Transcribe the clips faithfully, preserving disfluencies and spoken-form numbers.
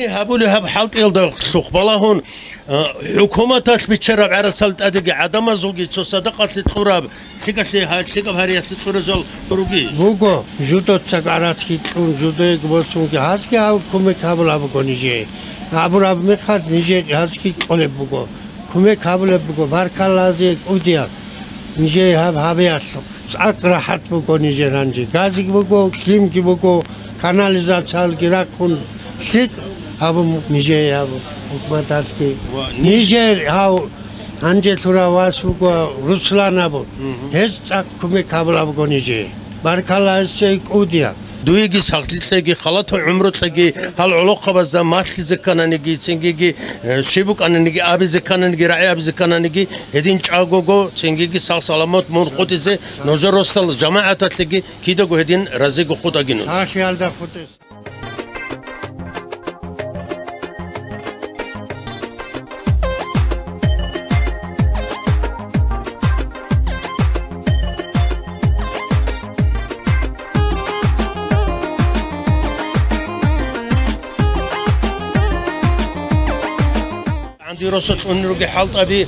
Гьабули гьаб хӀалтӀиялда лъухъ балагьун, а, хӀукуматалъ биччараб гӀарацал тӀадеги гӀадамазулги цо садакъалъе кьураб, лъикӀалъе гьа-, лъикӀаб гьариялъе кьуразал руги. Буго, жудоца гӀарацги кьун, жудоеги босунги, гьазги гьав кумек гьабулаб буго нижее. Абураб мехалъ нижее гьазги кьолеб буго. Кумек гьабулеб буго, баркаллазе кӀудияб. Нижее гьаб гьабиялъухъ. ЦӀакъ рахӀат буго нижер гьанже. Газги буго, лъимги буго, канализациялги рахъун лъикӀ гьабун нижее гьаб хӀукуматалъги. Ва ниж- Нижер гьав гьанже лъурав вас вуго Руслан абун. Мгм. Гьез цӀакъ кумек гьабулаб буго нижее. Баркалла гьесие кӀудияб. Дуеги сахлъи кьеги, халатал гӀумру кьеги, гьал гӀолохъабазда малъизе ккананиги, цингиги, э, щиб букӀананиги, абизе ккананиги, рагӀи абизе ккананиги, гьедин чӀагого, цингиги сах-саламат мун хутӀизе, нужер росдал жамагӀаталъеги кидаго гьедин разиго хутӀагин. Сахлъиялда хутӀес. ГӀанди росулъ унел ругел хӀалтӀаби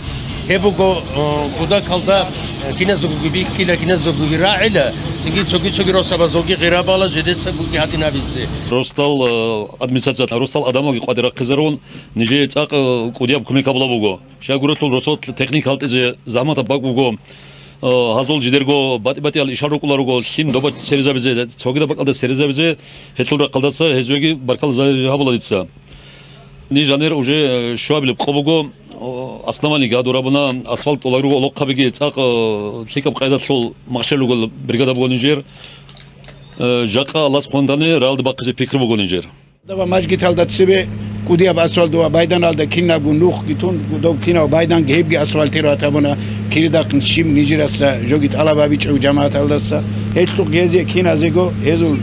гьеб буго, о, кӀудакалда, э, киназулги бихьила, киназулги рагӀила, цинги цоги-цоги росабазулги гъирабала жидецагоги гьадин гьабизе. Росдал, э, администрация, росдал адамалги къватӀир рахъизарун, нижее цӀакъ, э, кӀудияб кумек гьабула буго. Щайгурелъул росулъ техника хӀалтӀизе захӀматаб бакӀ буго. Э, гьазул жидерго батӀи-батӀиял ишал рукӀула руго, лъим доба серезабизе, цогидаб бакӀалда серезабизе, гьелъул рахъалдаса гьезуеги баркал гьабула дица. Ниж жанир уже, э, щуабилеб къо буго, о, основаниеги гьадур абуна, асфальт тӀолай руго, олохъабиги цӀакъ, э, лъикӀаб къайдалъул махщел ругел бригада буго нижер. Э, жакъа Аллагьас хъван тани, ралде бахъизе пикру буго нижер. Даба мажгиталда цебе кӀудияб асфальт ва байданалда кинабго нухги тун, доб кинав байданги гьебги асфальтировать гьабуна, киридахъин щиб нижераса жоги тӀалаб гьабичӀев жамагӀаталдаса. Гьелъухъ гьезие киназего, гьезул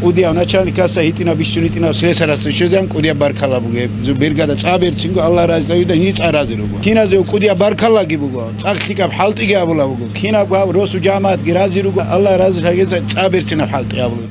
кӀудияв начальникаса гьитӀинав, бищун гьитӀинав слесараса щвезегӀан кӀудияб баркалла бугеб. Зу бергада цӀа берцинго, Аллагь разилъавида, гьини цӀа рази руго. Киназего кӀудияб баркаллаги буго, цӀакъ лъикӀаб хӀалтӀиги абула буго. Кинабго гьаб росу жамагӀатги рази руго, Аллагь разилъагеца цӀа берцинаб хӀалтӀи абула.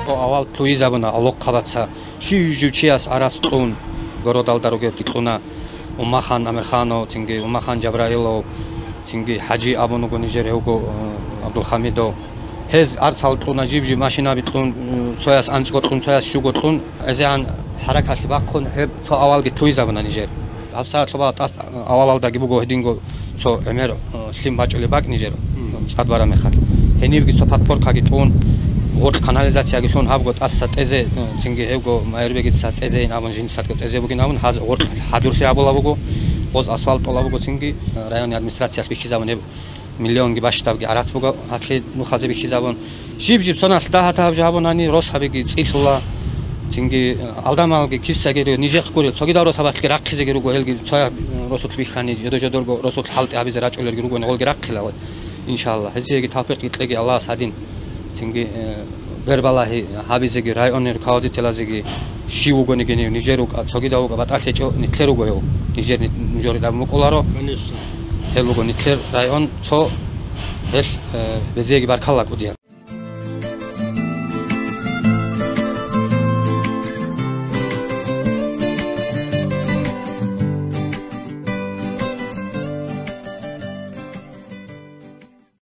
О, авал лъугьизабуна, алохъабаца. Щив-щив чияс гӀарац кьун, городалда ругел кьуна. Умахан Амирханов, цинги Умахан Жабраилов, цинги ХӀажи абун вуго нижер гьевго, э, Абдулхамидов. Гьез арцал кьуна, жиб-жиб машинаби кьун, э, цояс анцӀго кьун, цояс щуго кьун, гӀезегӀан хӀаракалъе бахъун, гьеб цо авалги лъугьизабуна нижер. ГьабсагӀат лъуба тӀас авалалдаги буго гьединго цо гӀемер, э, лъим бачӀулеб бакӀ нижер, мгм, цӀад бараб мехалъ. Гьенибги цо подпоркаги тӀун, гъоркь канализацияги лъун, гьабго тӀаса тӀезе, э, цинги гьевго Майрбегица тӀезе ин абун, жинцадго тӀезе бугин абун, гьаз гъоркь хӀадурлъи гьабула буго, гъоз асфальт тӀола буго, цинги, э, районный администрациялъ бихьизабун гьеб миллионги бащдабги гӀарац буго, гьалъе нухазе бихьизабун. Жиб-жиб соналъ дагьа-дагьаб жо гьабун гьани, росабиги цӀилъула, цинги, э, алдамалги кисаги ру-, нижехъ гурел, цогидал росабалъги рахъизеги руго, гьелги цояб, э, росулъ бихьани, жодо-жодорго росулъ хӀалтӀи гьабизе рачӀулелги руго, гъолги рахъила гъой, иншаллагь. Гьезиеги тавфикъги кьеги Аллагьас гьадин. Цинги, э, бербалагьи гьабизеги, районный руководителазеги, щив вугониги нижер вукӀа, цогидав вукӀа, батӀалъ гьечӀо, нилъер вуго гьев. Нижер ни-, нижер гьаб мукӀуларо. Конечно. Гьел вуго нилъер район цо, гьелъ, э, безеги баркалла кӀудияб.